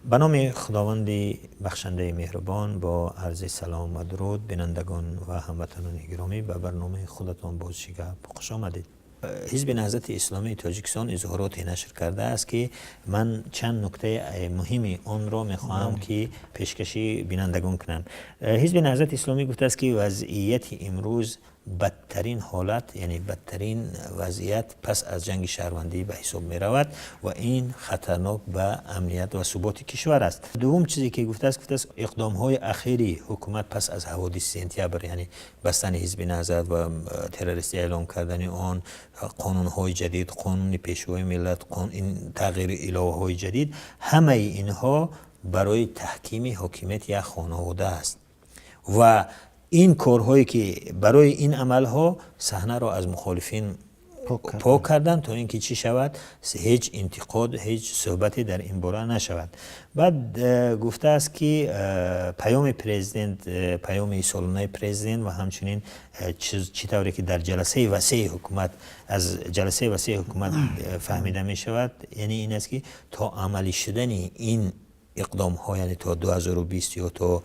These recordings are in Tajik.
Ба номи Худованди бахшандаи меҳрубон, бо арзи салом ва дуруд, бинандагон ва ҳамватанони гиромӣ, ба барномаи худатон «Боз чӣ гап» хуш омадед. Ҳизби Наҳзати Исломии Тоҷикистон изҳороте нашр кардааст, ки ман чанд нуктаи муҳими онро мехоҳам, ки пешкаши бинандагон кунам. Ҳизби Наҳзати Исломӣ гуфтааст, ки вазъияти имрӯз бадтарин ҳолат, яъне бадтарин вазъият пас аз ҷанги шаҳрвандӣ ба ҳисоб меравад ва ин хатарнок ба амният ва суботи кишвар аст. Дуввум чизе ки гуфтааст, иқдомҳои ахири ҳукумат пас аз ҳаводиси сентябр, яъне бастани Ҳизби Наҳзат ва террористӣ эълом кардани он, қонунҳои ҷадид, қонуни Пешвои миллат, тағйири иловаҳои ҷадид, ҳамаи инҳо барои таҳкими ҳокимияти як хонавода аст ва ин корҳое ки барои ин амалҳо саҳнаро аз мухолифин пок кардан, то ин ки чӣ шавад, ҳеҷ интиқод, ҳеҷ суҳбате дар ин бора нашавад. Баъд гуфтааст, ки паёми президент, паёми солонаи президент ва ҳамчунин чӣ тавре ки дар ҷаласаи васеи ҳукумат, аз ҷаласаи васеи ҳукумат фаҳмида мешавад, яъне ин аст, ки то амалӣ шудани ин иқдомҳо, яъне то 2020 ё то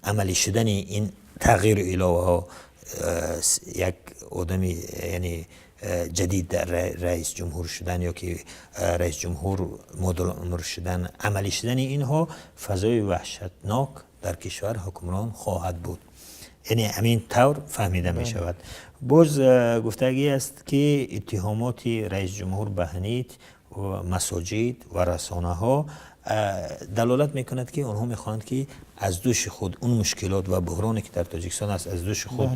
амалӣ шудани ин тағйиру иловаҳо, як одами, яъне ҷадид дар раис ҷумҳур шудан ё ки раис ҷумҳур модулумр шудан, амалӣ шудани инҳо, фазои ваҳшатнок дар кишвар ҳукмрон хоҳад буд. Яъне ҳамин тавр фаҳмида мешавад. Боз гуфтагӣ аст, ки иттиҳомоти раис ҷумҳур ба ҳанит, масоҷид ва расонаҳо далолат мекунад, ки онҳо мехоҳанд, ки аз дӯши худ он мушкилот ва буҳроне, ки дар Тоҷикистон аст, аз дӯши худ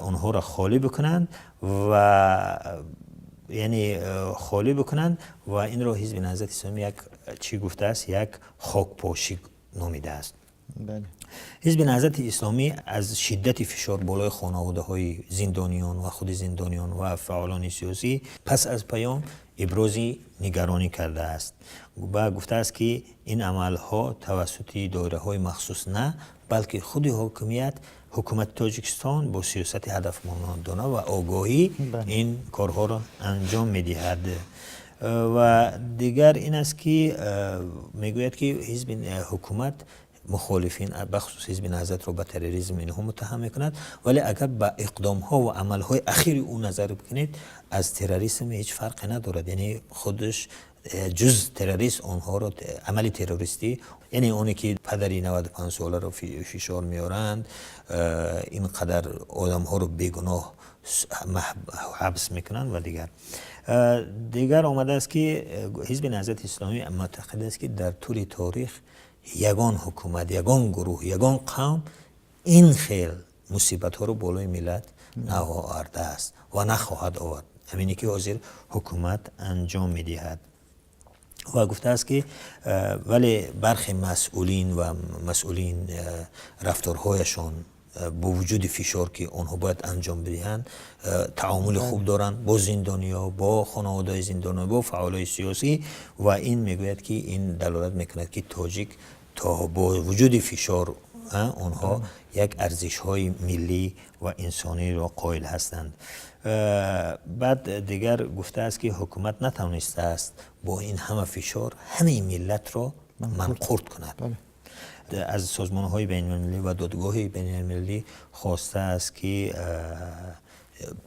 онҳоро холӣ бикунанд ва яъне холӣ бикунанд. Ва инро Ҳизби Наҳзати Исломӣ як чӣ гуфтааст, як хокпошӣ номидааст. Ҳизби Наҳзати Исломӣ аз шиддати фишор болои хонаводаҳои зиндониён ва худи зиндониён ва фаъолони сиёсӣ пас аз паём ибрози нигаронӣ кардааст ва гуфтааст, ки ин амалҳо тавассути доираҳои махсус на, балки худи ҳокимият, ҳукумати Тоҷикистон бо сиёсати ҳадафмандона ва огоҳӣ ин корҳоро анҷом медиҳад. Ва дигар ин аст, ки мегӯяд, ки ҳизби ҳукумат мухолифин, бахусус Ҳизби Наҳзатро, ба терроризм инҳо муттаҳам мекунад, вале агар ба иқдомҳо ва амалҳои ахири ӯ назар бикунед, аз терроризм ҳеҷ фарқе надорад. Яъне худаш ҷуз террорист онҳоро амали террористӣ, яъне оне ки падари 95 соларо фишор меоранд, ин қадар одамҳоро бегуноҳ ҳабс мекунанд ва дигар. Дигар омадааст, ки Ҳизби Наҳзати Исломӣ муътақид аст, ки дар тӯли торих ягон ҳукумат, ягон гурӯҳ, ягон қавм ин хел мусибатҳоро болои миллат наовардааст ва нахоҳад овард, ҳамине ки ҳозир ҳукумат анҷом медиҳад. Ва гуфтааст, ки вале бархе масъулин ва масъулин рафторҳояшон бо вуҷуди фишор, ки онҳо бояд анҷом бидиҳанд, таомули хуб доранд бо зиндониё, бо хонаводаи зиндониё, бо фаъолои сиёсӣ. Ва ин мегӯяд, ки ин далолат мекунад, ки тоҷик то бо вуҷуди фишор онҳо як арзишҳои миллӣ ва инсониро қоил ҳастанд. Баъд дигар гуфтааст, ки ҳукумат натавонистааст бо ин ҳама фишор ҳамаи миллатро манқурт кунад. Аз созмонҳои байналмилалӣ ва додгоҳи байналмилалӣ хостааст, ки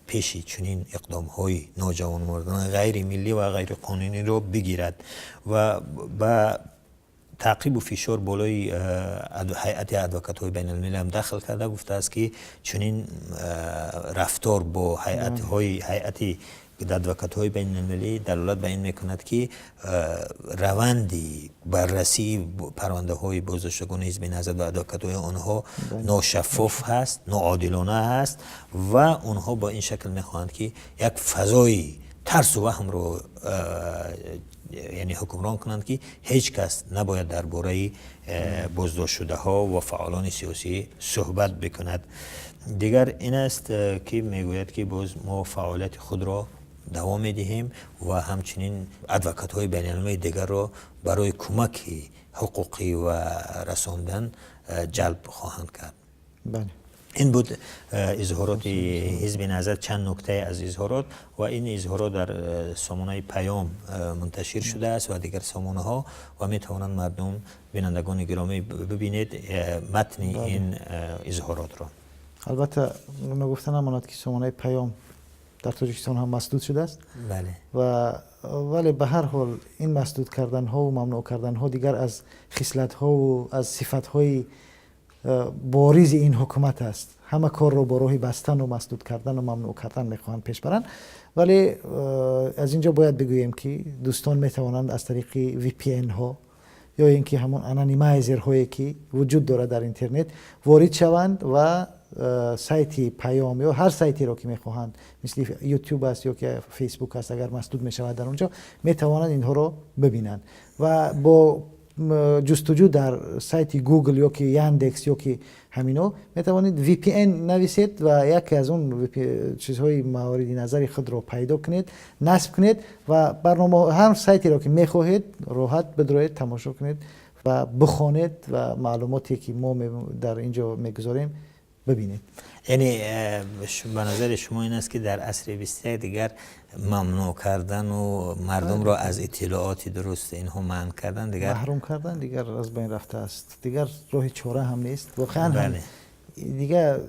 пеши чунин иқдомҳои ноҷавонмардона, ғайримиллӣ ва ғайриқонуниро бигирад. Ва ба таъқибу фишор болои ҳайати адвокатҳои байналмилалӣ ҳам дахл карда, гуфтааст, ки чунин рафтор бо ҳайатҳои ҳайати адвокатҳои байналмилалӣ далолат ба ин мекунад, ки раванди баррасии парвандаҳои боздоштагони Ҳизби Наҳзат ва адвокатҳои онҳо ношаффоф ҳаст, ноодилона ҳаст ва онҳо бо ин шакл мехоҳанд, ки як фазои тарсу ваҳмро, яъне ҳукмрон кунанд, ки ҳеҷ кас набояд дар бораи боздоштшудаҳо ва фаъолони сиёсӣ суҳбат бикунад. Дигар ин аст, ки мегӯяд, ки боз мо фаъолияти худро давом медиҳем ва ҳамчунин адвокатҳои байналмилалии дигарро барои кӯмаки ҳуқуқӣ ва расондан ҷалб хоҳанд кард. Бале. Ин буд изҳороти Ҳизби Наҳзат, чанд нуктае аз изҳорот, ва ин изҳорот дар сомонаи Паём мунташир шудааст ва дигар сомонаҳо, ва метавонанд мардум, бинандагони гиромӣ, бибинед матни ин изҳоротро. Албатта, нагуфта намонад, ки сомонаи Паём дар Тоҷикистон ҳам масдуд шудааст. Ва вале ба ҳар ҳол ин масдуд карданҳо ва мамнӯъ карданҳо дигар аз хислатҳову аз сифатҳои боризи ин ҳукумат аст. Ҳама корро бо роҳи бастану масдуд кардану мамнӯъ кардан мехоҳанд пеш баранд. Вале аз ин ҷо бояд бигӯем, ки дӯстон метавонанд аз тариқи VPN-ҳо ё ин ки ҳамон анонимайзер ҳое, ки вуҷуд дорад дар интернет, ворид шаванд ва сайти Паём ё ҳар сайтеро, ки мехоҳанд, мисли Ютуб аст ё ки Фейсбук аст, агар масдуд мешавад дар он ҷо, метавонанд инҳоро бибинанд ва бо ҷустуҷӯ дар сайти Google ё ки Яндекс ё ки ҳамино метавонед VPN нависед ва яке аз он чизҳои мавриди назари худро пайдо кунед, насб кунед ва барнома, ҳар сайтеро, ки мехоҳед, роҳат бидроед, тамошо кунед ва бихонед ва маълумоте, ки мо дар ин ҷо мегузорем, бибинед. Яъне ба назари шумо ин аст, ки дар асри 21 дигар мамнӯъ кардану мардумро аз иттилооти дуруст инҳо манъ кардан дигар маҳрум кардан дигар аз байн рафтааст, дигар роҳи чора ҳам нест воқеан ҳам дигар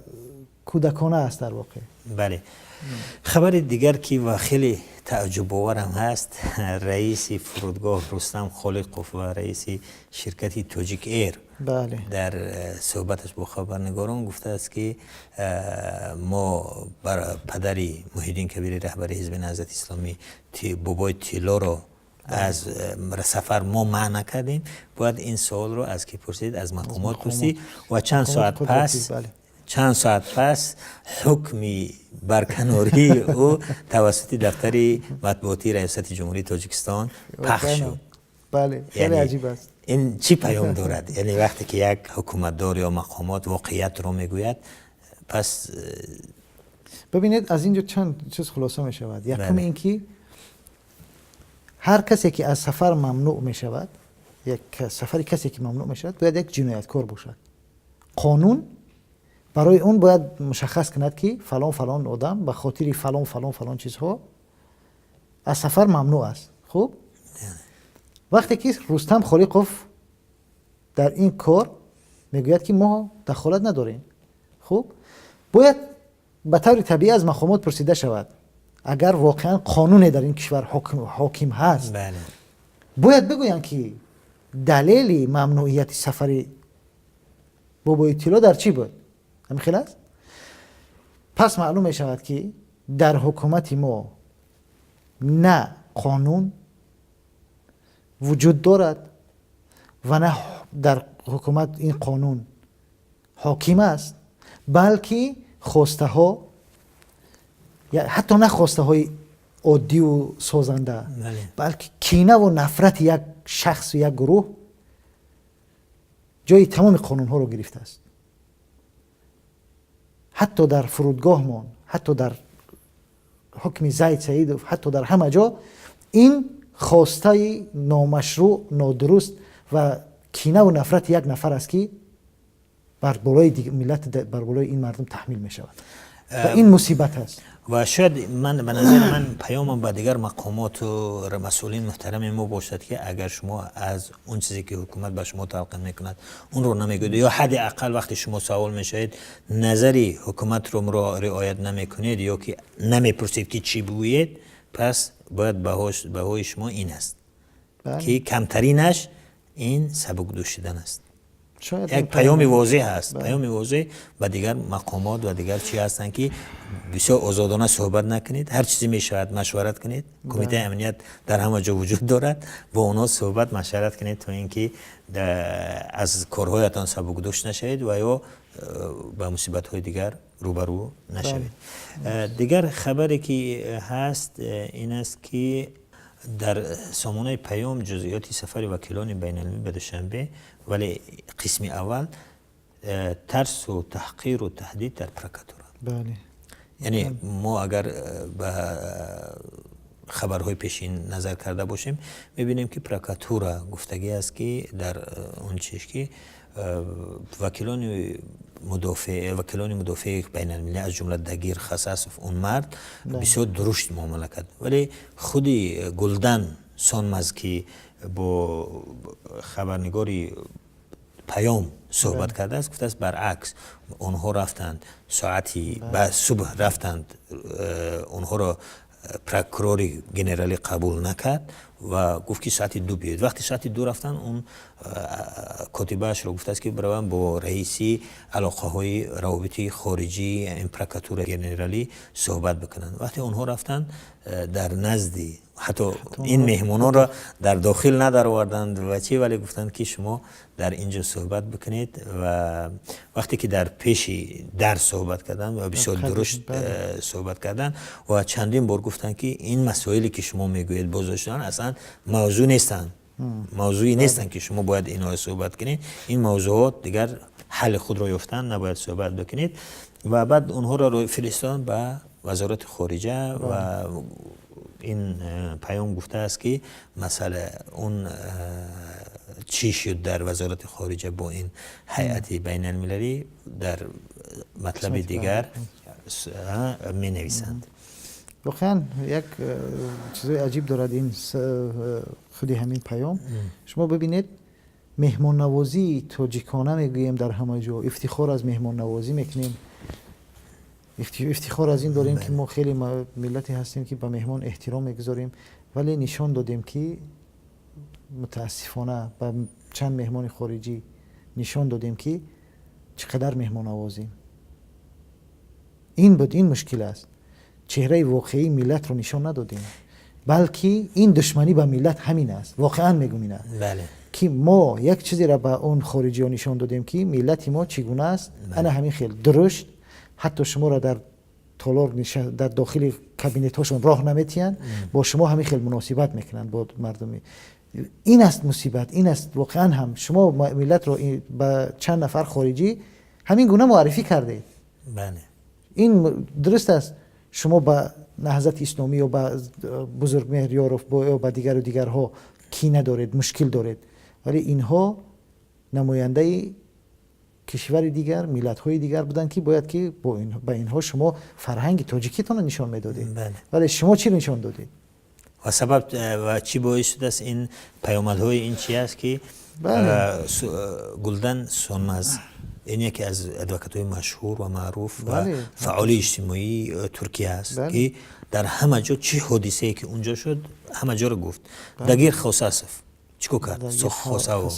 кӯдакона аст дар воқеъ. Бале, хабари дигар, ки ва хеле тааҷҷубоварам ҳаст, раиси фурудгоҳ Рустам Холиқов ва раиси ширкати Тоҷик Эйр дар суҳбаташ бо хабарнигорон гуфтааст, ки мо бар падари Муҳиддин Кабири, раҳбари Ҳизби Наҳзати Исломӣ, Бобои Тиллоро аз сафар мо манъ накардем. Бояд ин суолро аз ки пурсид? Аз мақомот пурсид. Ва чанд соат пас ҳукми барканории ӯ тавассути дафтари матбуотии Раёсати Ҷумҳурии Тоҷикистон пахш шуд. Бале, хеле аҷиб аст. Ин чӣ паём дорад? Яъне вақте ки як ҳукуматдор ё мақомот воқеиятро мегӯяд, пас Бибинед, аз ин ҷо чанд чиз хулоса мешавад. Якум ин ки ҳар касе, ки аз сафар мамнӯъ мешавад, як сафари касе, ки мамнӯъ мешавад, бояд як ҷинояткор бошад. Қонун барои он бояд мушаххас кунад, ки фалон фалон одам ба хотири фалон фалон фалон чизҳо аз сафар мамнӯъ аст. Хуб, вақте ки Рустам Холиқов дар ин кор мегӯяд, ки мо дахолат надорем, хуб, бояд ба таври табиӣ аз мақомот пурсида шавад. Агар воқеан қонуне дар ин кишвар ҳоким ҳаст, бояд бигӯянд, ки далели мамнӯъияти сафари Бобои Тилло дар чӣ буд. Ҳамин хел аст. Пас маълум мешавад, ки дар ҳукумати мо на қонун вуҷуд дорад ва на дар ҳукумат ин қонун ҳоким аст, балки хостаҳо, ҳатто на хостаҳои оддиву созанда, балки кинаву нафрати як шахсу як гурӯҳ ҷои тамоми қонунҳоро гирифтааст. Ҳатто дар фурудгоҳмон, ҳатто дар ҳукми Зайд Саидов, ҳатто дар ҳама ҷо ин хостаи номашрӯъ, нодуруст ва кинаву нафрати як нафар аст, ки бар болои миллат, бар болои ин мардум таҳмил мешавад ва ин мусибат аст. Ва шояд ман, ба назари ман, паёмам ба дигар мақомоту масъулин муҳтарами мо бошад, ки агар шумо аз он чизе, ки ҳукумат ба шумо талқин мекунад, онро намегӯед ё ҳадди ақал вақте шумо савол мешавед, назари ҳукуматро риоят намекунед ё ки намепурсед, ки чӣ бигӯед, пас бояд баҳои шумо ин аст, ки камтаринаш ин сабукдӯшидан аст. Як паёми возеҳ аст, паёми возеҳ ба дигар мақомот ва дигар чӣ ҳастанд, ки бисёр озодона суҳбат накунед, ҳар чизе мешавад, машварат кунед. Кумитаи амният дар ҳама ҷо вуҷуд дорад, бо онҳо суҳбат, машварат кунед, то ин ки аз корҳоятон сабукдӯш нашавед ва ё ба мусибатҳои дигар рӯбарӯ нашавед. Дигар хабаре, ки ҳаст, ин аст, ки дар сомонаи Паём ҷузъиёти сафари вакилони байналмилалӣ ба Душанбе, вале қисми аввал тарсу таҳқиру таҳдид дар прокуратура. Яъне мо агар ба Хабарҳои пешин назар карда бошем, мебинем, ки прокуратура гуфтагӣ аст, ки дар он чиз, ки вакилони мудофеи байналмилалӣ, аз ҷумла Дагир Хасасов, он мард бисёр дурушт муомила кард. Вале худи Гулдан Сонмаз, ки бо хабарнигори Паём суҳбат кардааст, гуфтааст, баръакс, онҳо рафтанд, соати ба субҳ рафтанд, онҳоро прокурори генералӣ қабул накард ва гуфт, ки соати 2 биёед. Вақти соати 2 рафтанд, он котибаашро гуфтааст, ки бираванд, бо раиси алоқаҳои равобити хориҷии ин прокуратура генералӣ суҳбат бикунанд. Вақте онҳо рафтанд, дар назди ҳатто ин меҳмононро дар дохил надароварданд ва чӣ, вале гуфтанд, ки шумо дар ин ҷо суҳбат бикунед. Ва вақте ки дар пеши дар суҳбат карданд ва бисёр дурушт суҳбат карданд ва чандин бор гуфтанд, ки ин масоиле, ки шумо мегӯед, боздошт шудан, аслан мавзӯъ нестанд, мавзӯе нестанд, ки шумо бояд инҳоро суҳбат кунед. Ин мавзӯъот дигар ҳалли худро ёфтанд, набояд суҳбат бикунед. Ва баъд онҳоро фиристоданд ба Вазорати хориҷа. Ва ин Паём гуфтааст, ки масъала он чӣ шуд дар Вазорати хориҷа бо ин ҳайати байналмилалӣ, дар матлаби дигар менависанд. Воқеан, як чизои аҷиб дорад ин худи ҳамин Паём. Шумо бибинед, меҳмоннавозии тоҷикона мегӯем, дар ҳама ҷо ифтихор аз меҳмоннавозӣ мекунем, ифтихор аз ин дорем, ки мо хеле миллате ҳастем, ки ба меҳмон эҳтиром мегузорем. Вале нишон додем, ки мутаассифона ба чанд меҳмони хориҷӣ нишон додем, ки чӣ қадар меҳмоннавозем. Ин буд, ин мушкил аст. Чеҳраи воқеии миллатро нишон надодем, балки ин душманӣ ба миллат ҳамин аст, воқеан мегум, ина ки мо як чизеро ба он хориҷиҳо нишон додем, ки миллати мо чӣ гуна аст. Ана ҳамин хел дурушт, ҳатто шуморо дар толор, дар дохили кабинетҳошон роҳ наметиҳанд, бо шумо ҳамин хел муносибат мекунанд бо мардуми. Ин аст мусибат, ин аст воқеан ҳам. Шумо миллатро ба чанд нафар хориҷӣ ҳамин гуна муаррифӣ кардед. Ин дуруст аст, шумо ба Наҳзати Исломӣ ё ба Бузургмеҳр Ёров ё ба дигару дигарҳо кина доред, мушкил доред, вале инҳо намояндаи кишвари дигар, миллатҳои дигар буданд, ки бояд ки ба инҳо шумо фарҳанги тоҷикитонро нишон медодед. Вале шумо чӣ нишон додед? Ва сабаб ва чӣ боис шудааст, ин паёмадҳои ин чи аст, ки Гулдан Сонмаз, ин яке аз адвокатҳои машҳур ва маъруф ва фаъоли иҷтимоии Туркия аст, ки дар ҳама ҷо, чӣ ҳодисае ки унҷо шуд, ҳама ҷоро гуфт. Дагир Хосасов чӣ кор кард? Хосавов,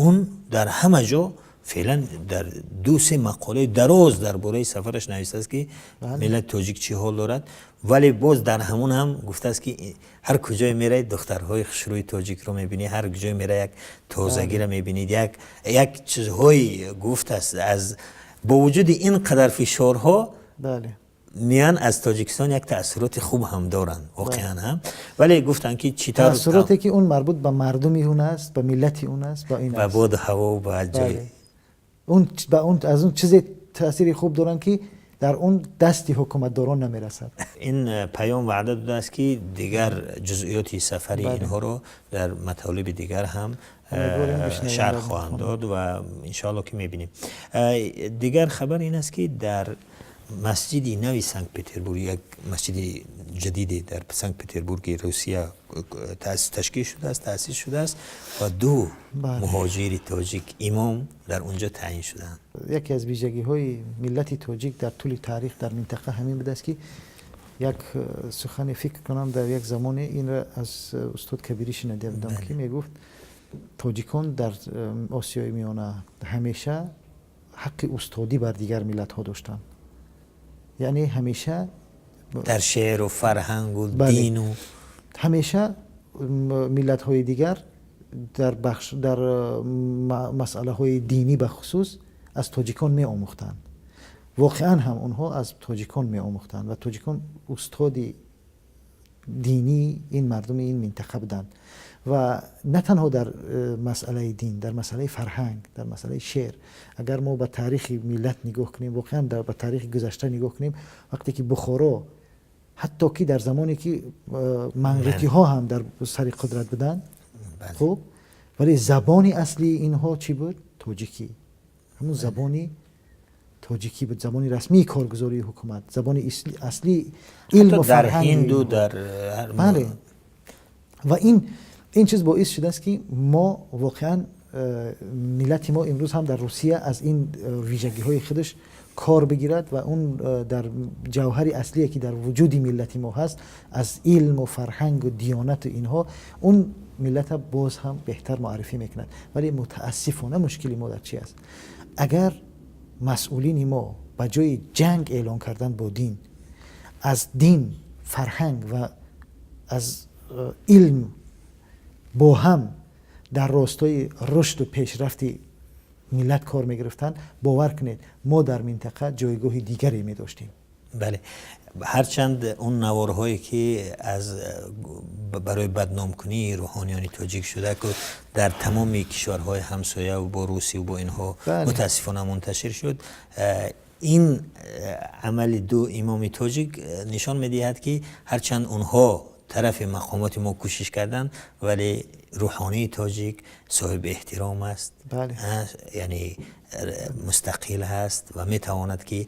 он дар ҳама ҷо феълан дар ду-се мақолаи дароз дар бораи сафараш навиштааст, ки миллати тоҷик чӣ ҳол дорад. Вале боз дар ҳамун ҳам гуфтааст, ки ҳар куҷое меравед, духтарҳои хушрӯи тоҷикро мебинӣ, ҳар куҷое меравед, як тозагиро мебинед, як чизҳое гуфтааст. Аз бо вуҷуди ин қадар фишорҳо миён аз Тоҷикистон як таассуроти хуб ҳам доранд воқеан ҳам. Вале гуфтанд, ки чӣ тавр таассуроте, ки он марбут ба мардуми он аст, ба миллати он аст, ба ин ба боду ҳаво, ба ҷой. Он ба он аз он чизе таъсири хуб доранд, ки дар он дасти ҳукуматдорон намерасад. Ин Паём ваъда додааст, ки дигар ҷузъиёти сафари инҳоро дар матолиби дигар ҳам шарҳ хоҳанд дод ва иншоалло, ки мебинем. Дигар хабар ин аст, ки дар масҷиди нави Санкт Петербург, як масҷиди ҷадиде дар Санкт Петербурги Русия ташкил шудааст, таъсис шудааст ва ду муҳоҷири тоҷик имом дар унҷо таъйин шуданд. Яке аз вижагиҳои миллати тоҷик дар тӯли таърих дар минтақа ҳамин будааст, ки як сухане, фикр кунам, дар як замоне инро аз устод Кабирӣ шунида будам, ки мегуфт, тоҷикон дар Осиёи Миёна ҳамеша ҳаққи устодӣ бар дигар миллатҳо доштанд, яъне ҳамеша дар шеъру фарҳангу дину. Ҳамеша миллатҳои дигар дар бахш, дар масъалаҳои динӣ бахусус, аз тоҷикон меомӯхтанд. Воқеан ҳам онҳо аз тоҷикон меомӯхтанд ва тоҷикон устоди динии ин мардуми ин минтақа буданд. Ва на танҳо дар масъалаи дин, дар масъалаи фарҳанг, дар масъалаи шеър. Агар мо ба таърихи миллат нигоҳ кунем, воқеан ба таърихи гузашта нигоҳ кунем, вақте ки Бухоро Ҳатто ки дар замоне ки манғитиҳо ҳам дар сари қудрат буданд, хуб, вале забони аслии инҳо чӣ буд? Тоҷикӣ. Ҳамун забони тоҷикӣ буд, забони расмии коргузории ҳукумат, забони аслии илму дар ҳинду дар бале. Ва ин чиз боис шудааст, ки мо воқеан, миллати мо имрӯз ҳам дар Русия аз ин вижагиҳои худаш кор бигирад ва он дар ҷавҳари аслие, ки дар вуҷуди миллати мо ҳаст, аз илму фарҳангу диёнату инҳо, он миллата боз ҳам беҳтар муаррифӣ мекунад. Вале мутаассифона мушкили мо дар чи аст? Агар масъулини мо ба ҷои ҷанг эълон кардан бо дин, аз дин, фарҳанг ва аз илм бо ҳам дар ростои рушду пешрафти миллат кор мегирифтанд, бовар кунед, мо дар минтақа ҷойгоҳи дигаре медоштем. Бале, ҳарчанд он наворҳое, ки аз барои бадномкунии рӯҳониёни тоҷик шуда, ки дар тамоми кишварҳои ҳамсоя бо русию бо инҳо мутаассифона мунташир шуд, ин амали ду имоми тоҷик нишон медиҳад, ки ҳарчанд онҳо тарафи мақомоти мо кӯшиш карданд, вале рӯҳонии тоҷик соҳиби эҳтиром аст, яъне мустақил ҳаст ва метавонад, ки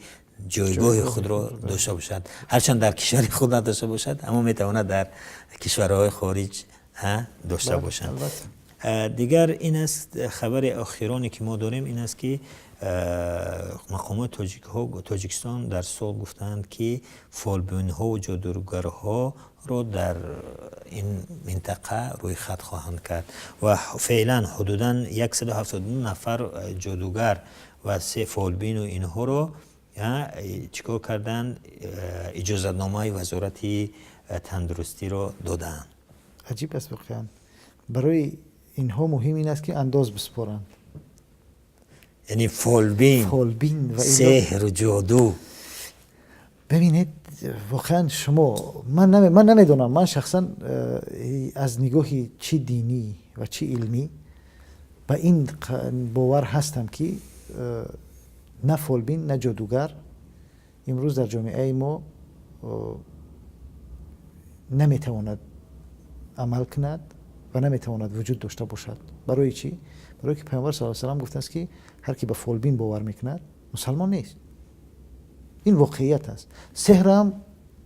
ҷойгоҳи худро дошта бошад. Ҳарчанд дар кишвари худ надошта бошад, аммо метавонад дар кишварҳои хориҷ дошта бошад. Дигар ин аст, хабари охироне, ки мо дорем, ин аст, ки мақомоти Тоҷикистон дар сол гуфтаанд, ки фолбинҳову ҷодугарҳоро дар ин минтақа рӯйхат хоҳанд кард ва феълан ҳудудан 172 нафар ҷодугар ва се фолбину инҳоро чӣ кор карданд? Иҷозатномаи Вазорати тандурустиро додаанд. Аҷиб аст воқеан. Барои инҳо муҳим ин аст, ки андоз биспоранд. Яъне фолбин, фолбин ва сеҳру ҷоду. Бибинед, воқеан шумо, ман намедонам, ман шахсан аз нигоҳи чӣ динӣ ва чӣ илмӣ ба ин бовар ҳастам, ки на фолбин, на ҷодугар имрӯз дар ҷомеаи мо наметавонад амал кунад ва наметавонад вуҷуд дошта бошад. Барои чӣ? Барое ки Паёмбар с салам гуфтааст, ки ҳар ки ба фолбин бовар мекунад, мусалмон нест. Ин воқеият аст. Сеҳрам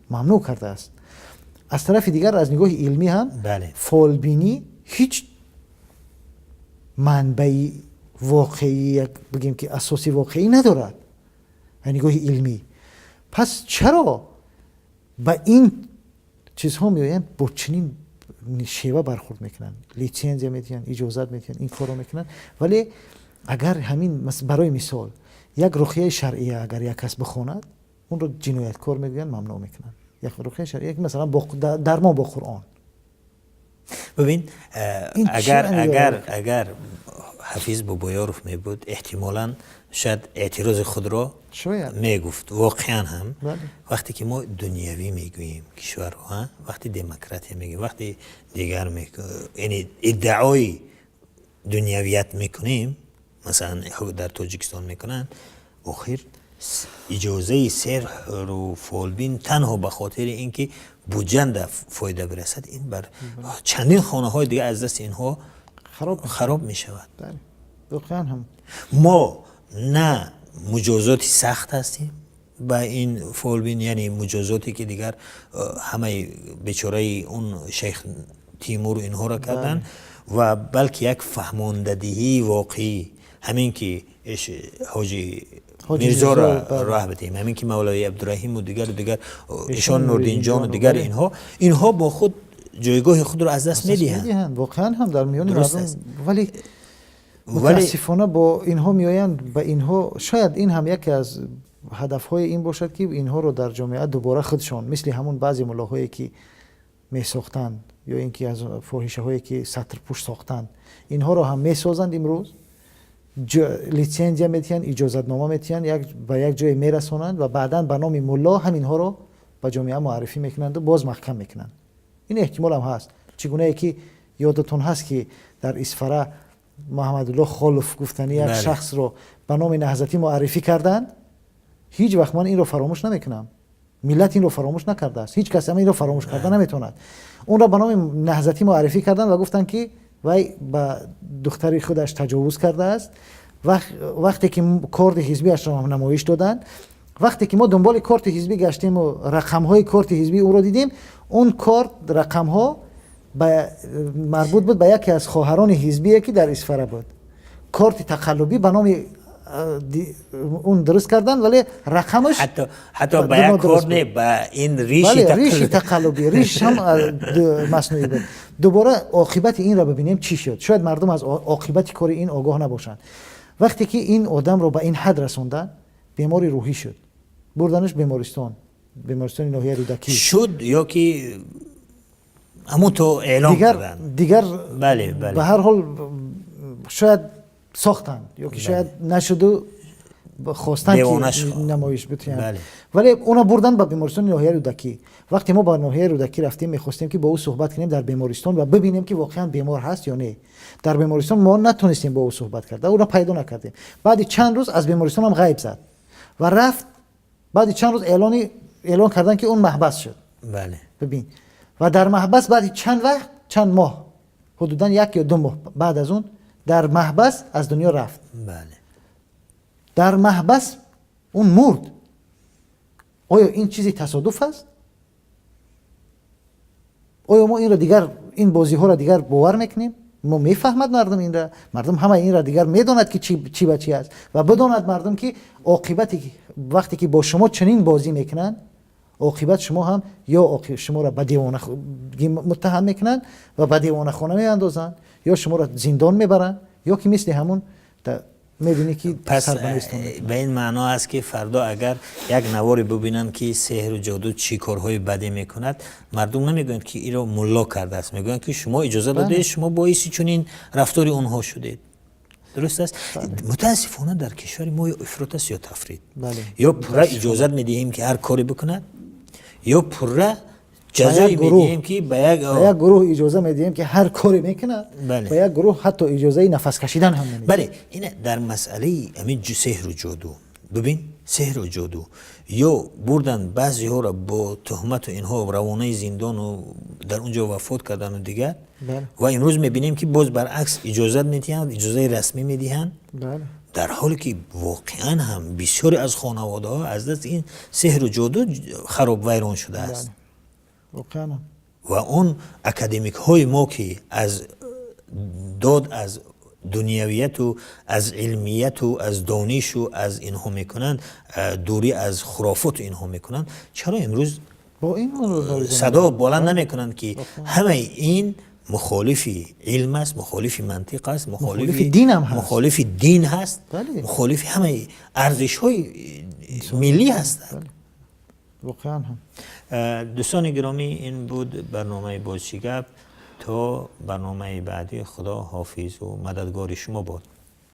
мамнӯъ кардааст. Аз тарафи дигар, аз нигоҳи илмӣ ҳам фолбинӣ ҳеҷ манбаи воқеӣ, як бигем, ки асоси воқеӣ надорад аз нигоҳи илмӣ. Пас чаро ба ин чизҳо меоянд, бо чунин шева бархурд мекунанд, литсензия медиҳанд, иҷозат медиҳанд, ин корро мекунанд? Вале агар ҳамин, барои мисол, як руқияи шаръия агар як кас бихонад, онро ҷинояткор мегӯянд, мамнӯъ мекунанд. Як руқияи шаръия, масалан, дармон бо Қуръон. Бибин, агар Ҳафиз Бобоёров мебуд, эҳтимолан шояд эътирози худро мегуфт. Воқеан ҳам, вақте ки мо дунявӣ мегӯем кишварро, вақте демократия мегӯем, вақте дигар, яъне иддаои дунявият мекунем, масалан, дар Тоҷикистон мекунанд, охир иҷозаи сеҳру фолбин танҳо ба хотири ин ки буҷанда фоида бирасад, ин бар чандин хонаҳои дигар аз дасти инҳо хароб мешавад. Мо на муҷозоти сахт ҳастем ба ин фолбин, яъне муҷозоте, ки дигар ҳамаи бечораи он шайх Тимуру инҳоро карданд, ва балки як фаҳмондадиҳии воқеӣ, ҳамин ки ҳоҷи Мирзоро роҳ бидиҳем, ҳамин ки мавлавӣ Абдураҳиму дигару дигар, ишон Нурдинҷону дигар, инҳо бо худ ҷойгоҳи худро аз даст медиҳанд. Воқеан ҳам дар миёни мардум, вале мутаассифона бо инҳо меоянд, ба инҳо. Шояд ин ҳам яке аз ҳадафҳои ин бошад, ки инҳоро дар ҷомеа дубора худшон, мисли ҳамун баъзе муллоҳое, ки месохтанд, ё ин ки аз фоҳишаҳое, ки сатрпӯш сохтанд, инҳоро ҳам месозанд, имрӯз литсензия медиҳанд, иҷозатнома медиҳанд, ба як ҷое мерасонанд ва баъдан ба номи мулло ҳаминҳоро ба ҷомеа муаррифӣ мекунанду боз маҳкам мекунанд. Ин эҳтимолам ҳаст. Чӣ гунае ки ёдатон ҳаст, ки дар Исфара Муҳаммадулло Холов гуфтани як шахсро ба номи наҳзатӣ муаррифӣ карданд. Ҳеҷ вақт ман инро фаромӯш намекунам. Миллат инро фаромӯш накардааст, ҳеҷ кас ҳам инро фаромӯш карда наметавонад. Онро ба номи Наҳзатӣ муаррифӣ карданд ва гуфтанд, ки вай ба духтари худаш таҷовуз кардааст. Вақте ки корти ҳизбиашро ҳам намоиш доданд, вақте ки мо дунболи корти ҳизбӣ гаштем ва рақамҳои корти ҳизбии ӯро дидем, он корт рақамҳо марбут буд ба яке аз хоҳарони ҳизбие, ки дар Исфара буд. Корти тақаллубӣ ба номи он дуруст карданд, вале рақамаш ҳатто ба як кор не, ба ин риши. Риши тақаллубӣ, риш ҳам маснуӣ буд. Дубора оқибати инро бибинем, чӣ шуд. Шояд мардум аз оқибати кори ин огоҳ набошанд. Вақте ки ин одамро ба ин ҳад расонданд, бемори рӯҳӣ шуд, бурданаш бемористон, бемористони ноҳияи Рӯдакӣ. Шуд ё ки ҳамун то эълон карданд? Дигар бале бале ба ҳар ҳол, шояд сохтанд ё ки шояд нашуду хостанд, ки намоиш битиҳанд, вале уна бурданд ба бемористони ноҳияи Рӯдакӣ. Вақте мо ба ноҳияи Рӯдакӣ рафтем, мехостем, ки бо ӯ суҳбат кунем дар бемористон ва бибинем, ки воқеан бемор ҳаст ё не. Дар бемористон мо натонистем бо ӯ суҳбат карда, ӯро пайдо накардем. Баъди чанд рӯз аз бемористон ҳам ғайб зад ва рафт. Баъди чанд рӯз эълон карданд, ки он маҳбас шуд. Бибин, ва дар маҳбас баъди чанд вақт, чанд моҳ, ҳудудан 1 ё 2 моҳ баъд аз он, дар маҳбас аз дунё рафт. Дар маҳбас он мурд. Оё ин чизи тасодуф аст? Оё мо инро дигар, ин бозиҳоро дигар бовар мекунем? Мо мефаҳмад мардум инра, мардум ҳама инра дигар медонад, ки чӣ ба чӣ аст. Ва бидонад мардум, ки оқибати вақте ки бо шумо чунин бозӣ мекунанд, оқибат шумо ҳам ё шуморо ба девонагӣ муттаҳам мекунанд ва ба девонахона меандозанд, ё шуморо зиндон мебаранд, ё ки мисли ҳамун мебинӣ, ки пас ба ин маъно аст, ки фардо агар як наворе бубинанд, ки сеҳру ҷоду чӣ корҳои бадӣ мекунад, мардум намегӯянд, ки инро мулло кардааст, мегӯянд, ки шумо иҷоза додед, шумо боиси чунин рафтори онҳо шудед. Дуруст аст. Мутаассифона, дар кишвари мо ё ифрот аст, ё тафрит. Ё пурра иҷозат медиҳем, ки ҳар коре бикунад, ё пурра ҷазое медиҳем, ки ба як Ба як гурӯҳ иҷоза медиҳем, ки ҳар коре мекунад, ба як гурӯҳ ҳатто иҷозаи нафаскашидан ҳам намедиҳем. Бале, ин дар масъалаи ҳамин сеҳру ҷоду бибин, сеҳру ҷоду ё бурдан баъзеҳоро бо туҳмату инҳо равонаи зиндону дар он ҷо вафот кардану дигар. Ва имрӯз мебинем, ки боз баръакс иҷозат медиҳанд, иҷозаи расмӣ медиҳанд, дар ҳоле ки воқеан ҳам бисёре аз хонаводаҳо аз даст ин сеҳру ҷоду хароб вайрон шудааст. Ва он академикҳои мо, ки аз дод аз дунявияту аз илмияту аз донишу аз инҳо мекунанд, дурӣ аз хурофоту инҳо мекунанд, чаро имрӯз садо баланд намекунанд, ки ҳамаи ин мухолифи илм аст, мухолифи мантиқ аст, мухолифи дин ҳаст, мухолифи ҳамаи арзишҳои миллӣ ҳастанд? Воқеан ҳам. Дӯстони гиромӣ, ин буд барномаи «Боз чӣ гап». То барномаи баъдӣ Худо ҳофизу мададгори шумо бод.